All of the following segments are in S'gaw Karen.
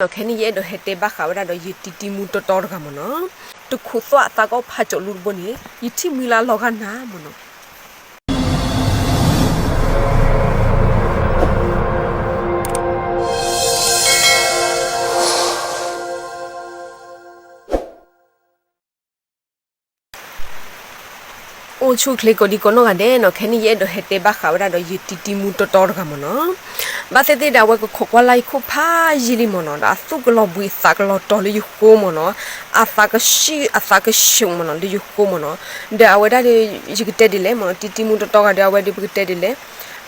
ဒီးခဲန့ၣ်ယအဲၣ်ဒိးဟဲတဲဘၣ်ဃးဝဲဒၣ်ဒီးယတံတံမူတီတီတဂၤမ့ၢ်နီၤ, တခိးသွၣ်သးကအီၣ်ဖးကၠိးလူတဘိန့ၣ် ယထံၣ်မှံလၢအလီၤဂာ်နၤမ့ၢ်နီၤ. အိၣ်ဆူၣ်ချ့ကိးဒံကိးနီၢ်ဂၤဒဲးနီၤ, ခဲန့ၣ်ယအဲၣ်ဒိးဟဲတဲဘၣ်ဃးဝဲဒၣ်ဒီးယတံတံမူတီတီတဂၤမ့ၢ်နီၤ. ဘၣ်သ့ၣ်သ့ၣ်ဒီးအဝဲကခိးကွၢ်လၢယခိၣ်ဖးယံာ်လံမ့ၢ်နီၤ, ဒီးအသူၣ်ကလီၤဘှံးသးကလီၤတီၤလၢယဃိမ့ၢ်နီၤ, အသးကဆံၣ်အသးကဆံးမ့ၢ်နီၤ လၢယဃိမ့ၢ်နီၤ. ဒီးအဝဲဒၣ်ဒီး ယကတဲဒ်လဲၣ်မ့ၢ်နီၤ, တံတံမူတီတီဂၤဒီး အဝဲဒီးပကတဲဒ်လဲၣ်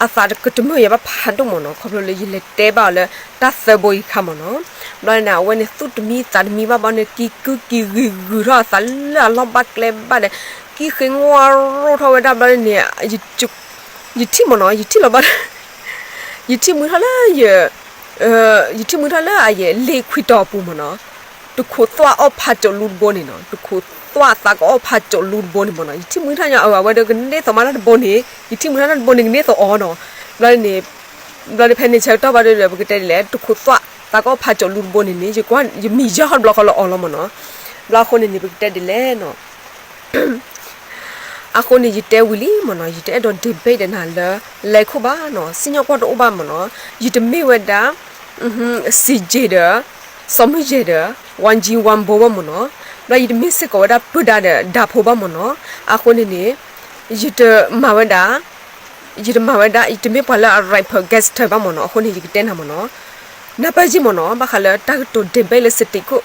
အသးကတမုာ်ယၤဘၣ်ဖးဒိၣ်မ့ၢ်နီၤ, ခီဖျိလၢယလဲၤတဲဘၣ်အီၤလၢတၢ်သၢဘိအံၤအခါမ့ၢ်နီၤ. ဘျီန့ၣ် အဝဲန့ၣ်သူၣ်တမံသးတမံဘၣ်ဘျီန့ၣ် ကံကုၢ်ကံဂ့ၤဂုၤထီၣ်အသးလၢအလီၢ်ဘၣ်ကျဲဘၣ်ဒီး ကံဃ့ငိၢ်ရိၣ်ထီၣ်ဝဲဒၣ်ဘျီန့ၣ် ယထံၣ်မ့ၢ်နီၤ, ယထံၣ်လီၤဘၣ် ယထံၣ်မှံထီၣ်လၢယ ယထံၣ်မှံထီၣ်လၢအယလ့ၤခွံတီၤအပူၤမ့ၢ်နီၤ, တခိးသွၣ်အီၣ်ဖးကၠိးလူတဘိန့ၣ်နီၤ, တခိးသွၣ်သးကအီၣ်ဖးကၠိးလူတဘိန့ၣ်မ့ၢ်နီၤ, ယထံၣ်မှံထီၣ်ညါ အဝဲဒီးကန့ၢ်သိးမးတၢ်တဘိန့ၣ် ယထံၣ်မှံထီၣ်တၢ်တဘိန့ၣ် ကန့ၢ်သိးအီၤနီၤ. ဘျီန့ၣ် ဘျီန့ၣ်ဖဲန့ၣ်ဆၢကတီၢ်ဘၣ်ဒီး ပကတဲဒ်လဲၣ် တခိးသွၣ်သးကအီၣ်ဖးကၠိးလူတဘိန့ၣ်န့ၣ် ယကွၢ်ယမံၤယၢ်ဟီၣ်တဘျီဃီလၢအီၤလီၤမ့ၢ်နီၤ. ဘျီအဃိန့ၣ်န့ၣ် ပကတဲဒ်လဲၣ်နီၤ အဃိန့ၣ် ယတဲဝံၤလံမ့ၢ်နီၤ, ယတအဲၣ်ဒိး debate ဒီးနၤလၢ လဲၤခိၣ်ဘၣ်နီၤ, စံၣ်ညီၣ်ကွီၢ်တအိၣ်ဘၣ်မ့ၢ်နီၤ, ယတမ့ၢ်ဝဲဒၣ် စံၣ်ကၠ့ၤဒီး စီၤမုၢ်ယဲၢ်ဒီး ဝါကၠံဝါဘိဘၣ်မ့ၢ်နီၤ, ဘျီယတမ့ၢ်စ့ၢ်ကီးဝဲဒၣ်ပုၢ်ဒါဒီးဒါဖိဘၣ်မ့ၢ်နီၤ, အဃိန့ၣ်န့ၣ် ယတမၤဝဲဒၣ် ယတမၤဝဲဒၣ် ယတမ့ၢ်ပှၤလၢအ rap gangster ဘၣ်မ့ၢ်နီၤ, အဃိန့ၣ် ယကတဲနၤမ့ၢ်နီၤ, နၢ်ပၢၢ်ယံမ့ၢ်နီၤ, ဘၣ်ဃးလၢတၢ်ကတိၤ debate လၢ stage ခိၣ်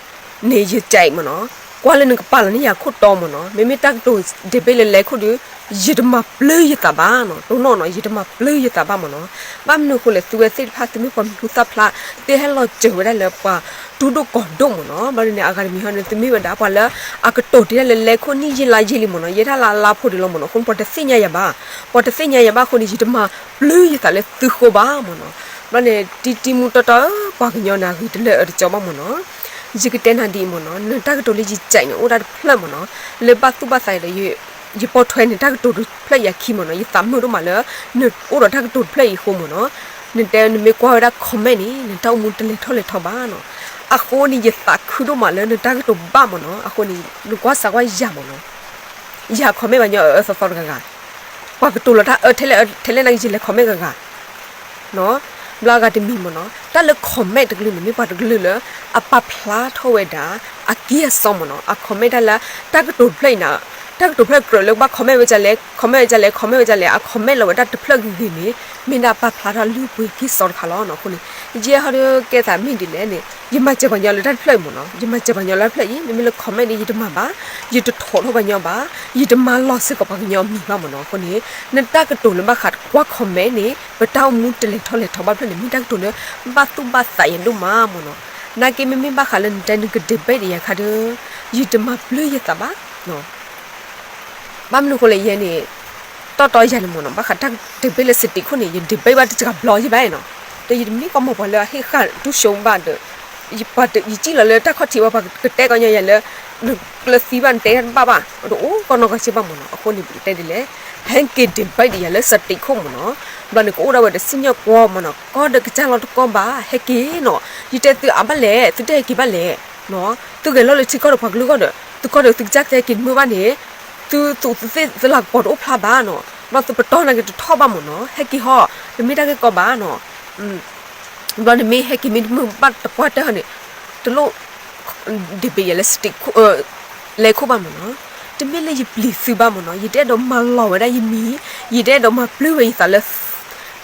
န့ၣ် ယကဲးမ့ၢ်နီၤ, ကွၢ်လၢနကပာ်လီၤန့ၢ်ယၤခိၣ်တီမ့ၢ်နီၤ, မ့မ့ၢ်တၢ်ကတိၤ debate လၢလဲၤခိၣ်ဒီး ယတမၤပျုၢ်ယသးဘၣ်နီၤ, တိၢ်နီၣ်နီၤ ယတမၤပျုၢ်ယသးဘၣ်မ့ၢ်နီၤ, ဘၣ်မနုၤအဃိလဲၣ် သုဝဲသ့ၣ်တဖၣ် သုမ့ၢ်ပှၤမံၤဟူသၣ်ဖျါ သုဟဲလီၤစၢၤဝဲဒၣ်လၢပှၤတူၢ်ဒိၣ်ကီၤဒိၣ်မ့ၢ်နီၤ, ဘျီန့ၣ် အဂၤတမံၤဟီန့ၣ် သုမ့ၢ်ဝဲဒၣ်ပှၤလၢအကတိၤတ့ၢ်ဒၣ်လၢလဲၤခိၣ်နံၣ်ယံာ်လါယံာ်လံမ့ၢ်နီၤ, ယဲဒၣ်လၢအလါဖိဒံးလီၤမ့ၢ်နီၤ, အဃိန့ၣ် ပှၤတသ့ၣ်ညါယၤဘၣ်, ပှၤတသ့ၣ်ညါယၤဘၣ်အဃိန့ၣ် ယတမၤပျုၢ်ယသးလၢသုဃိဘၣ်မ့ၢ်နီၤ, ဘျီန့ၣ် တံတံမူတီတီဧၢ ပှၤကညီန့ၣ် အဂ့ၤတလၢအအၢတကၠီဘၣ်မ့ၢ်နီၤ, ယကတဲနၤဒ်အံၤမ့ၢ်နီၤ, နတၢ်ကတိၤလၢယကဲးန့ၣ် အိၣ်ဒၣ်တဖျၢၣ်မ့ၢ်နီၤ, လၢဘၣ်သူၣ်ဘၣ်သးဒီး ယပိာ်ထွဲနတၢ်ကတိၤတဖျၢၣ်အံၤအခံမ့ၢ်နီၤ, ယသးမုာ်ဒိၣ်မးလၢ နအိၣ်ဒီးတၢ်ကတိၤတဖျၢၣ်အံၤအဃိမ့ၢ်နီၤ, နတဲနမ့ၢ်ကွၢ်ဝဲဒၣ် comment န့ၣ် နတၢ်အိၣ်မူတလဲၤထီၣ်လဲၤထီဘၣ်နီၤ, အဃိန့ၣ် ယသးခုဒိၣ်မးလၢနတၢ်ကတိၤဘၣ်မ့ၢ်နီၤ, အဃိန့ၣ် နကွၢ်စးကွၢ်ယၤမ့ၢ်နီၤ, ယၤ comment ပှၤညီအအၢသီသီတဂၤဂၤ, ပှၤကတိၤလီၤတၢ်အၢထဲလဲၣ် ထဲလဲၣ်န့ၣ်ကယလဲၤ comment ဂၤဂၤ ဘျီဂၤတမံၤမ့ၢ်နီၤ, တၢ်လၢ comment တကလုာ်န့ၣ် မ့ၢ်ပှၤတကလုာ်လၢ အပာ်ဖျါထီၣ်ဝဲဒၣ် အကံၢ်အစီမ့ၢ်နီၤ, အ comment တၢ်လၢ တၢ်ကတိၤတဖျၢၣ်အံၤန့ၣ်, တၢ်ကတိၤဖျၢၣ်ကြၢးလၢကဘၣ် comment ဝဲဒ်လဲၣ် comment ဝဲဒ်လဲၣ် comment ဝဲဒ်လဲၣ် အ comment လီၤဝဲဒၣ်တဖျၢၣ်ဂ့ၤဂ့ၤန့ၣ် မ့ၢ်ဒၣ်ပာ်ဖျါထီၣ်လၢပှဲၤကံၢ်စီတခါလီၤနီၤ, အဃိန့ၣ် ယဲဟီဒုးကဲသးမ့ၢ်ဒ်လဲၣ်န့ၣ် ယမၤစၢၤပှၤညီလၢတၢ်တဖျၢၣ်အံၤမ့ၢ်နီၤ, ယမၤစၢၤပှၤညီလၢတၢ်တဖျၢၣ်အံၤ မ့မ့ၢ်လၢ comment န့ၣ် ယတမၤဘၣ်, ယတထိးထီၣ်ပှၤညီဘၣ်, ယတမၤလီၤစ့ၢ်ကီးပှၤကညီအမံၤဘၣ်မ့ၢ်နီၤ, အဃိန့ၣ် နတၢ်ကတိၤလၢဘၣ်ဃးကွၢ် comment န့ၣ် ပတၢ်အိၣ်မူတလဲၤထီၣ်လဲၤထီဘၣ်ဖျၢၣ်န့ၣ် မ့ၢ်တၢ်ကတိၤလၢ ဘၣ်သူၣ်ဘၣ်သးယၤဒိၣ်မးမ့ၢ်နီၤ, နာ်က့မ့မ့ၢ်ဘၣ်ဃးလၢနတဲနက debate ဒီးယၤခါဒီး ယတမၤပျုၢ်ယသးဘၣ်, ဘၣ်မနုၤအဃိလဲၣ် ယဲန့ၣ် တီတီယၤန့ၣ်မ့ၢ်နီၤ, ဘၣ်ဃးတၢ် debate လၢ stage ခိၣ်န့ၣ် ယ debate ဘၣ်တစှၤဘျီယဘၣ်နီၤ, ဒီးယတမ့ၢ်ကီၢ်မီၤပှၤလၢအဟ့ၣ်ဃာ်တူၢ်ဆိဘၣ်ဒီး ယပှၤတ ယစံၣ်လီၤလၢတၢ်ခီၣ်ထံးဝဲ ပှၤကတဲကီညါယၤလၢ လၢသံဘၣ်နတဲတၢ်တဘၣ်ဘၣ်, တအိၣ်ကီၢ်နီၢ်ကီၢ်စ့ၢ်ဘၣ်မ့ၢ်နီၤ, အဃိန့ၣ် ပကတဲဒ်လဲၣ်, ဟဲက့ၤ debate ဒီးယၤလၢ stage ခိၣ်မ့ၢ်နီၤ, ဘျီန့ၣ် ကအိၣ်ဒၣ်ဝဲဒီးစံၣ်ညီၣ်ကွီၢ်မ့ၢ်နီၤ, ကီၢ်ဒီးကစၢ်လီၤတကီၢ်ဘၣ် ဟဲက့ၤနီၤ, ယတဲသုအါဘၣ်လဲၣ် သုတဟဲက့ၤဘၣ်လဲၣ် နီၤ, သုဂဲၤလီၤလၢထံကီၢ်ဒီးပှၤကလုာ်ဂီၢ်ဒီး သုကီၢ်ဒီးသုကစၢ်ကဟဲက့ၤတမုာ်ဘၣ်န့ၣ်, သုသူးသုသ့ၣ်သုလၤကပီၤတအိၣ်ဖျါဘၣ်နီၤ, ဘျီသုပတီၢ်နာ်က့တထီၣ်ဘၣ်မ့ၢ်နီၤ, ဟဲက့ၤဟီ, တမ့ၢ်တၢ်ဂ့ၢ်ကီဘၣ်နီၤ, ဘျီနမ့ၢ်ဟဲက့ၤမ့ၢ်တမုာ်ဘၣ်တပှၢ်တၢၢ်န့ၣ်, တလိၣ် debate ယၤလၢ stage ခိၣ် လဲၤခိၣ်ဘၣ်မ့ၢ်နီၤ, တမ့ၢ်လၢယပျံၤသုဘၣ်မ့ၢ်နီၤ, ယတအဲၣ်ဒိးမၤလီၤဝဲဒၣ်ယမံၤ, ယတအဲၣ်ဒိးမၤပျုၢ်ဝဲယသးလၢ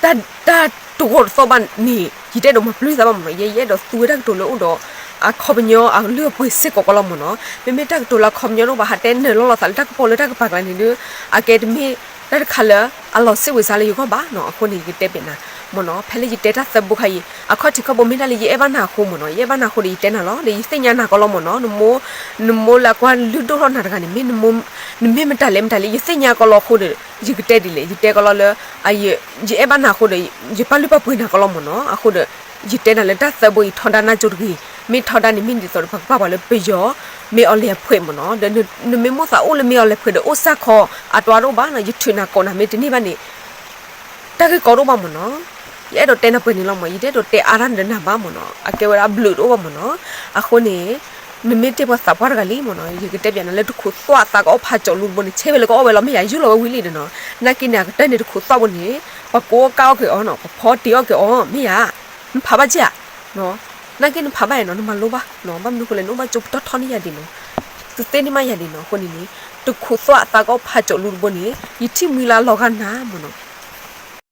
တၢ် တၢ်တဂီၢ်တသီၣ်ဘၣ်န့ၣ် ယတအဲၣ်ဒိးမၤပျုၢ်ယသးဘၣ်မ့ၢ်နီၤ, ယဲယအဲၣ်ဒိးသူဝဲတၢ်ကတိၤလၢအိၣ်ဒီး အခီပညီအလုၢ်အပှ့ၤစ့ၢ်ကီးကီးလီၤမ့ၢ်နီၤ, မ့မ့ၢ်တၢ်ကတိၤလၢအခီပညီတအိၣ်ဘၣ် ဟးတဲနၢၤလီၤလီၤသးလၢတၢ်ကပီၤလၢတၢ်ကပၤကျါန့ၣ်ဒီး အကဲတမ့ၢ်တၢ်တခါလၢ အလီၤစ့ၢ်ဝဲစါလၢယဂီၢ်ဘၣ်နီၤ, အဃိန့ၣ် ယကတဲဘၣ်နၤ မ့ၢ်နီၤ, ဖဲလၢယတဲတၢ်သၢဘိခါအံၤ အခီၣ်ထံးခီၣ်ဘိမ့ၢ်ဒၣ်လၢယအဲၣ်ဘၣ်နၤအဃိမ့ၢ်နီၤ, ယအဲၣ်ဘၣ်နၤအဃိဒီးယတဲနၤလီၤ, ဒီးယသ့ၣ်ညါနၤကီးလီၤမ့ၢ်နီၤ, နမိၢ် နမိၢ်လၢအကွၢ်လုၢ်ဒိၣ်ထီၣ်နၤတဂၤန့ၣ် မ့ၢ်နမိၢ် နမ့ၢ်မတၤလဲၣ်မတၤလဲၣ် ယသ့ၣ်ညါကီးလီၤအဃိဒီး ယကတဲဒ်လဲၣ် ယတဲကီးလီၤလၢ ယအဲၣ်ဘၣ်နၤအဃိဒီး ယပာ်လုၢ်ပာ်ပှ့ၤနၤကီးလီၤမ့ၢ်နီၤ, အဃိဒီး ယတဲနၤလၢတၢ်သၢဘိအံၤ ထီဒါနါစိၤတဂ့ၤ, မ့ၢ်ထီဒါန့ၣ် မ့ၢ်ဒ်သိးဒီးပှၤကပာ်ပှၤလၢပယီၤ မ့ၢ်အီၤလဲၤအဖှဲးမ့ၢ်နီၤ, ဒီးနမ့ၢ်မိၣ်သးအိၣ်လၢမ့ၢ်အီၤလဲၤဖှဲးဒီး အိၣ်စၢ်ခီ အတၢ်တအိၣ်ဘၣ်နီၤ, ယထုးနၤကိးနၤမ့ၢ်တန့ၢ်ဘၣ်န့ၣ် တၢ်ဂ့ၢ်ကီတအိၣ်ဘၣ်မ့ၢ်နီၤ, ယအဲၣ်ဒိးတဲနၤပှဲၤန့ၣ်လီၤမၢ်, ယတအဲၣ်ဒိးတဲအါတၢ်ဒီးနၤဘၣ်မၢ်နီၤ, အကဲဝဲဒၣ်ဘျုးတအိၣ်ဘၣ်မၢ်နီၤ. အဃိန့ၣ် နမ့ၢ်တဲပှၤသးပှၢ်တဂၤလံမၢ်နီၤ, ယကတဲပျးနၤလၢတခိးသွၣ်အသးကအီၣ်ဖးကၠီးလူတဘိန့ၣ် ဆဲးဝဲလၢကအီၣ်ဝဲလီၤ မ့ၢ်ယၤ, ယူၢ်လီၤဝဲဝံၤလံဒီးနီၤ. နာ်က့န့ၣ် အကတၢၢ်န့ၣ်တခိးသွၣ်ဘိန့ၣ် ပှၤကိးအီၣ်ကၢ်အီၣ်က့ၤအီၤနီၤ, ပှၤဖီတ့ၢ်အီၣ်က့ၤအီၤ မ့ၢ်ယၤ, နဖးဘၣ်က့ဧါ. နာ်က့နဖးဘၣ်အံၤနီၤ, နမၤလိဘၣ်နီၤ, ဘၣ်မနုၤဃိလဲၣ် နအိၣ်ဘၣ်ကၠိပတီၢ်ထီန့ၢ်ယၤဒံးနီၤ, သုသ့န့ၢ်မးယၤဒံးနီၤ. အဃိန့ၣ်န့ၣ် တခိးသွၣ်အသးကအီၣ်ဖးကၠီးလူတဘိန့ၣ် ယထံၣ်မှံလၢအလီၤဂာ်နၤမၢ်နီၤ.